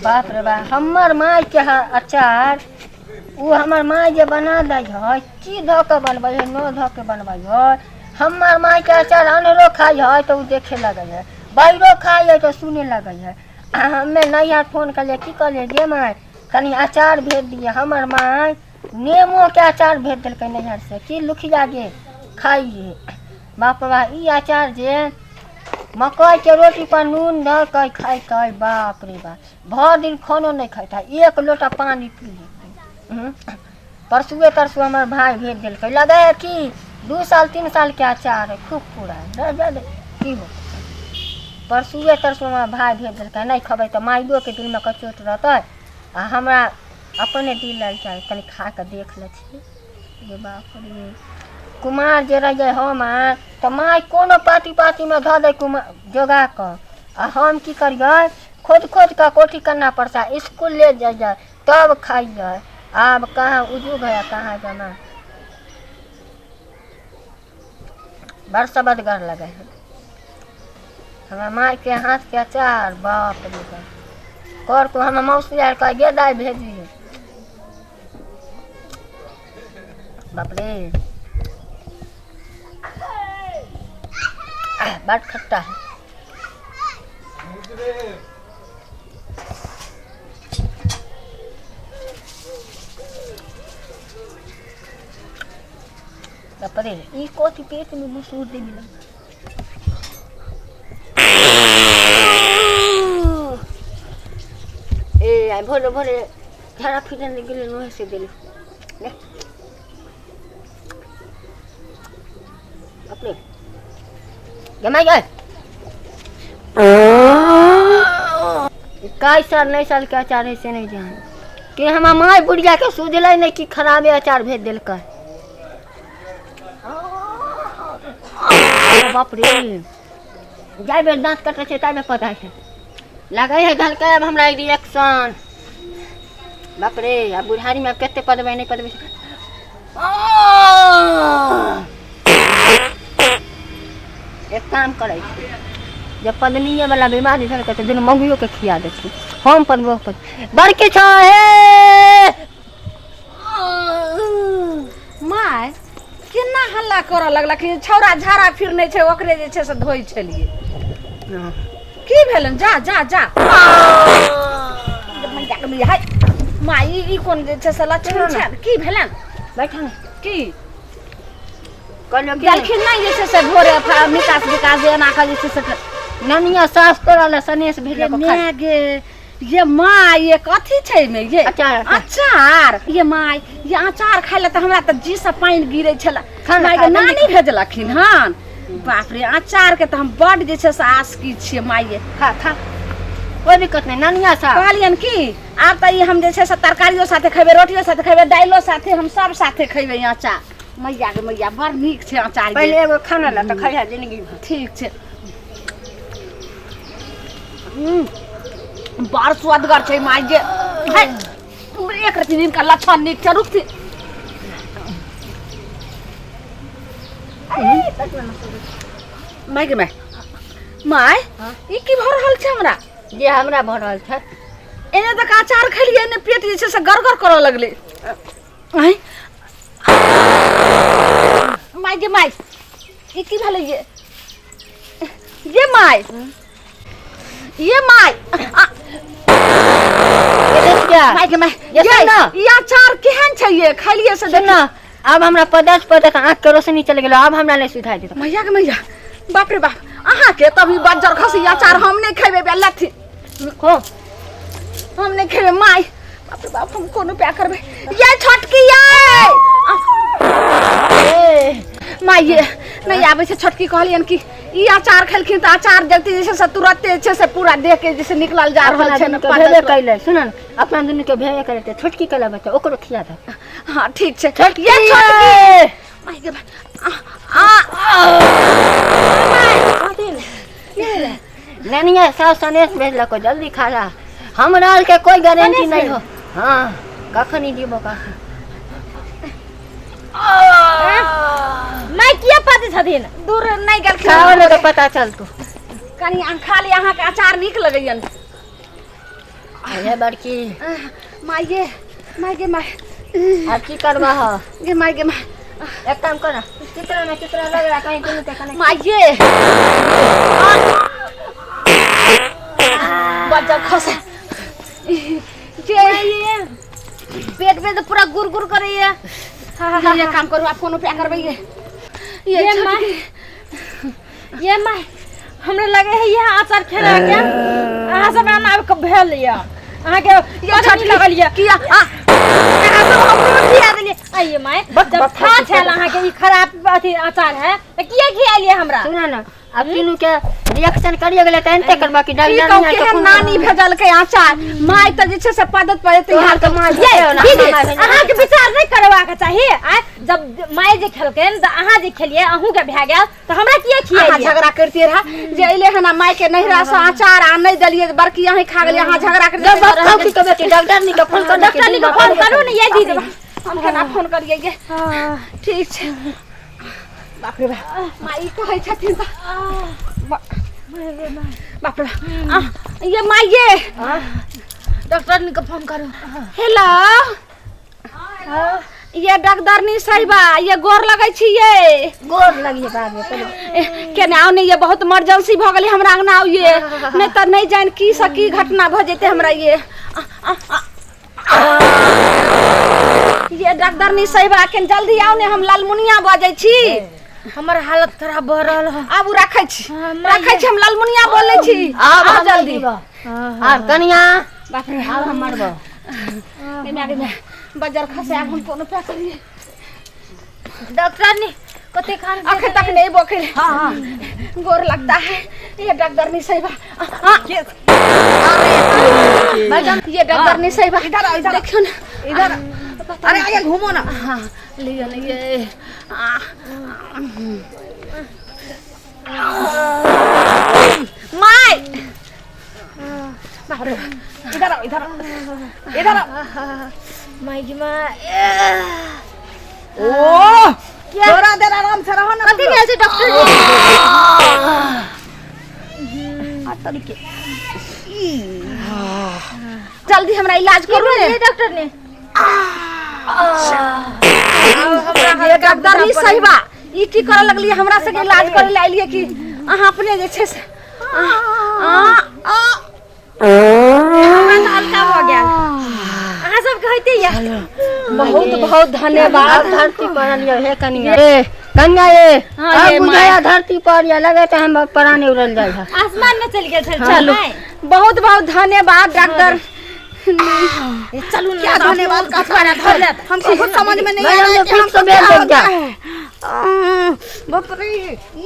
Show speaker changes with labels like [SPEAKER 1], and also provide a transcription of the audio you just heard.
[SPEAKER 1] बाप रे बाप, हमर मायके अचार ओ हमर माय जे बना दै है, की धऽ कऽ बनबै है, न धऽ के बनबै है। हमर मायके अचार अनरो खाइ है तऽ ओ देखे लगै है, बैरो खाइ है तऽ सुने लगै है। आ हमे नैहर फोन कलियै, की कहलियै, गे माय कनि अचार भेज दियै। हमर माय नेमोके अचार भेज देलकै नैहरसँ कि लुखिया गे खाइए। बाप रे बाप, ई अचार जे मकइके रोटी पर नून धऽ कऽ खैतै, बाप रे बाप, भरि दिन खानो नहि खैतै, एक लोटा पानि पी लेतै। परसुए तरसू हमर भाय भेज देलकै, लगै है कि 2 साल 3 सालके अचार है, खूब पुरान। की हो, परसुए तरसू हमर भाय भेज देलकै। नहि खबै तऽ माइयोके दिलमे कचोट रहतै आ हमरा अपने दिल ललचाइ, कनि खा कऽ देख लै छियै। गे बाप रे, कुमार जे रहियै हम तऽ माय कोनो पाती पातीमे धऽ दै कुमार जोगा कऽ, आ हम की करियै, खोदि खोदि कऽ कोठी कन्ना पर से इसकुल ले जइयै तब खइयै। आब कहाँ उजुग है, कहाँ जमा, बड़ सबदगर लगै है हमरा मायके हाथके अचार। बाप रे बाप, कर को हमर मौसी आर कह गे दाइ भेजी। बाप रे, बड़ खट्टा है। बाप रे, ई कथी पेट में मसूर दे मिलल। ए आई भोरे भोरे झाड़ा फिरने गेलै नोहे से देली। ले अपने जमाई गए 21 साल नहीं साल के अचार है से नहीं जान कि हमार माय बुढ़िया के सूझलै नहीं कि खराबे अचार भेज देलकै। बाप रे, जाय बेर दाँत कटै छै ताहि बेर पता छै लगै है धलकै अब हमरा रिएक्शन। बाप रे, आब बुढ़ारीमे आब कते पदबै नहि पदबै। एक काम करै छी, जब पदनीये वाला बीमारी धलकै तऽ दुनू मौगियोके खिया दै छी, हम पदबो पद बड़की छ हे।
[SPEAKER 2] माय केना हल्ला करऽ लगलखिन, छौड़ा झाड़ा फिरने छै ओकरे जे छै से धोइ छलियै। की भेलन? जा जा जा मैया के मैया, हाय माय, ई कोन जे छै से लक्षण छै? की भेलन?
[SPEAKER 1] बैठा ने।
[SPEAKER 2] की
[SPEAKER 1] कहलियौ की
[SPEAKER 2] गेलखिन नहि जे छै से भोरे निकास विकास जे एना कऽ जे छै से
[SPEAKER 1] ननिया सास तोरा लए सनेस भेजलको खा।
[SPEAKER 2] गे गे ये माँ, ये कथी छै एहिमे ये?
[SPEAKER 1] अचार, अचार।
[SPEAKER 2] अचार। ये माय, ये अचार खाय लए तऽ हमरा तऽ जी से पानि गिरै छलै।
[SPEAKER 1] खा ने,
[SPEAKER 2] माय
[SPEAKER 1] खा,
[SPEAKER 2] के
[SPEAKER 1] जल्दी
[SPEAKER 2] नानी भेजलखिन हन। बाप रे, अचार के तऽ हम बड जे छै से आशकी छियै माय ये।
[SPEAKER 1] खा खा, कोई दिक्कत नहीं। ननिया सास
[SPEAKER 2] कहलियन कि आब तऽ ई हम जे छै से तरकारियो साथे खेबै, रोटियो साथे खेबै, दालियो साथे, हम सब साथे खेबै ई अचार। मैया के मैया, बड़ नीक छै अचार ये।
[SPEAKER 1] पहिले एगो खाना ला तऽ खैहा जिंदगी भर।
[SPEAKER 2] ठीक छै। बड़ स्वादगर छै माय जे। है, एक रति हिनकर लक्षण नीक छै, रुकथि। माय गे माय, माय ई की भऽ रहल छै हमरा?
[SPEAKER 1] जे हमरा भऽ रहल छै।
[SPEAKER 2] एने तक अचार खेलियै, एने पेट जे छै से गड़गड़ करऽ लगलै। आँय माय गे माय, ई की भेलै ये? ये my, ये my,
[SPEAKER 1] ये देख क्या?
[SPEAKER 2] My गे my,
[SPEAKER 1] ये
[SPEAKER 2] ये
[SPEAKER 1] सुन ना।
[SPEAKER 2] ई अचार केहन छै ये? खैलियै से
[SPEAKER 1] सुन
[SPEAKER 2] देखियौ।
[SPEAKER 1] ना, आब हमरा पदस पदस आँख के रोशनी चलि गेलो, आब हमरा नहि सुधार देतो।
[SPEAKER 2] मैया के मैया, बाप रे बाप, अहाँ के तभी बज्जर खसी अचार हम नहि खेबै बे लथी।
[SPEAKER 1] खो।
[SPEAKER 2] हम नहि खेबै माय। बाप रे बाप, हम कोन उपाय करबै? ये छोटकी ये
[SPEAKER 1] ए
[SPEAKER 2] माय, ये नहि आबै छै छोटकी। कहलियन कि ई अचार खेलखिन तऽ अचार देखते जे छै से तुरते जे छै से पूरा देह के जे छै निकलल जा रहल
[SPEAKER 1] अपना
[SPEAKER 2] छै ने।
[SPEAKER 1] दुनू के भेबे कैले, सुन ने, अपना दुनू के भेबे कैले तऽ छोटकी के बच्चा ओकरो खिया दे।
[SPEAKER 2] हाँ ठीक छै।
[SPEAKER 1] छोटकी
[SPEAKER 2] ये छोटकी माय गे माय, आ आ
[SPEAKER 1] ननिया सास सनेस भेजलको, जल्दी खा ला। हमरा आरके कोई गारंटी नहीं हो। हाँ, कखनी जीबो कखनी।
[SPEAKER 3] माय किया पाते छथिन?
[SPEAKER 2] दूर नहि गेलखिन।
[SPEAKER 1] खाओ ने तऽ पता चलतो।
[SPEAKER 2] कनि अहाँ खा ली, अहाँके अचार नीक लगैया।
[SPEAKER 1] हे बड़की।
[SPEAKER 2] माय गे, माय गे माय।
[SPEAKER 1] आब की करबह?
[SPEAKER 2] गे my गे my.
[SPEAKER 1] एक काम कर, चित्रा में चित्रा लग रहा कहीं कोनो ते कने।
[SPEAKER 2] My गे, बच्चा खसे जे
[SPEAKER 3] पेट में तो पूरा गुर गुर करैया।
[SPEAKER 2] ये काम करू, आप कोनो पे करबै ये।
[SPEAKER 3] ये my, ये my, हमरा लगे है यह अचार खेला के अहाँ सब आना के भेल या अहाँ के
[SPEAKER 2] ये
[SPEAKER 3] छठ लगल या
[SPEAKER 2] किया
[SPEAKER 3] अहाँ सब हमरो खिया देलिए। आइए my, जब था छल अहाँ के ई खराब अथी अचार है त किया खियालिए हमरा?
[SPEAKER 1] सुना ना, अब तीनू के रिएक्शन करिए गेलै त एनते करबा कि
[SPEAKER 2] की
[SPEAKER 1] डॉक्टर
[SPEAKER 2] कहू,
[SPEAKER 1] ने
[SPEAKER 2] केहन नानी भेजलकै अचार। My तऽ जे छै से पदत पदत
[SPEAKER 1] तोहर
[SPEAKER 2] यहाँ
[SPEAKER 1] तऽ माय
[SPEAKER 3] ये
[SPEAKER 1] भेजल ना,
[SPEAKER 3] दीदी,
[SPEAKER 1] माय भेजल।
[SPEAKER 3] अहाँके विचार नहि करबाक चाही। आँय, जब my जे खेलकनि तऽ अहाँ जे खेलियै अहूँके भए गेल तऽ हमरा किया
[SPEAKER 2] अहाँ
[SPEAKER 3] खियालियै?
[SPEAKER 2] झगड़ा करते रहा जे अइले हन आ माय के नैहरा से अचार आ नहि देलियै, बड़की अहीं खा गेलियै, अहाँ झगड़ा करते
[SPEAKER 1] जब बात कहू की कहबै कि डॉक्टर नी के फोन कर,
[SPEAKER 3] डॉक्टर के फोन करू ने ये दीदी।
[SPEAKER 2] हम केना फोन करियै गे? ठीक छै। बाप रे बाप, माय ई कहै छथिन तऽ बाप रे बाप। ये my ये
[SPEAKER 3] डॉक्टर के फोन करू।
[SPEAKER 2] हेलो, ये डॉक्टरनी साहिबा, ये गोर लगै छी ये।
[SPEAKER 1] गोर लगिए बाप रे पहिले।
[SPEAKER 2] केना आउ ने ये, बहुत इमरजेंसी भऽ गेलै, हमरा अंगना आउ ये, नहि तऽ नहि जानि की से की घटना भऽ जेतै हमरा ये। आ, आ, आ। ये डॉक्टरनी साहिबा, केन जल्दी आउ ने, हम लालमुनिया बजै छी।
[SPEAKER 3] हमर हालत खराब भऽ रहल है।
[SPEAKER 2] आबू, राखै छी।
[SPEAKER 3] हाँ,
[SPEAKER 2] राखै छी, हम लालमुनिया बोलै छी।
[SPEAKER 1] आब
[SPEAKER 2] आउ
[SPEAKER 1] हम
[SPEAKER 2] जल्दी।
[SPEAKER 1] आब कनिया,
[SPEAKER 2] बाप रे,
[SPEAKER 1] आब हम मरबो।
[SPEAKER 2] गे माय गे माय, बजर खसे, आब हम कोनो पे करिए?
[SPEAKER 3] डॉक्टर ने कते खान
[SPEAKER 2] अखन तक नहीं बोखल।
[SPEAKER 1] हाँ हाँ
[SPEAKER 2] गोर लगता है ये डॉक्टरनी साहिबा। ये डॉक्टरनी साहिबा,
[SPEAKER 4] इधर आओ, इधर आओ।
[SPEAKER 2] देखियो ना।
[SPEAKER 4] इधर, अरे आगे घूमो ना।
[SPEAKER 2] हाँ, लियो ना ये। My, बाप रे।
[SPEAKER 4] इधर आओ, इधर आओ, इधर आओ।
[SPEAKER 3] My गे my.
[SPEAKER 4] ओ थोड़ा देर आराम से रहो ना।
[SPEAKER 3] कथी भेल छै डॉक्टर जी?
[SPEAKER 2] जल्दी हमरा इलाज करू ने।
[SPEAKER 3] ये डॉक्टर ने
[SPEAKER 2] ये डॉक्टरनी साहिबा, ई की करऽ लगलियै? हमरा सबके इलाज करै लए एलियै कि अहाँ अपने जे छै से आ, आ,
[SPEAKER 3] हमरा तऽ हल्का भऽ गेल, अहाँ सब कहते या।
[SPEAKER 2] बहुत बहुत धन्यवाद।
[SPEAKER 1] अब धरती पर लियो हे कनिया, ए कनिया ए।
[SPEAKER 2] हाँ,
[SPEAKER 1] अब
[SPEAKER 2] ये
[SPEAKER 1] बुझाया धरती पर या लगे तो हम प्राण उड़ल जाय है।
[SPEAKER 3] आसमान में चलि गेल छल।
[SPEAKER 2] चलू, बहुत बहुत धन्यवाद डॉक्टर।
[SPEAKER 3] चलू
[SPEAKER 4] क्या धन्यवाद का हमको खुद समझ में नहीं आ रहा है कि
[SPEAKER 1] फिर
[SPEAKER 4] हमको
[SPEAKER 1] से
[SPEAKER 4] क्या
[SPEAKER 1] बेल
[SPEAKER 4] होता
[SPEAKER 1] जा।
[SPEAKER 4] है। बाप रे। ई,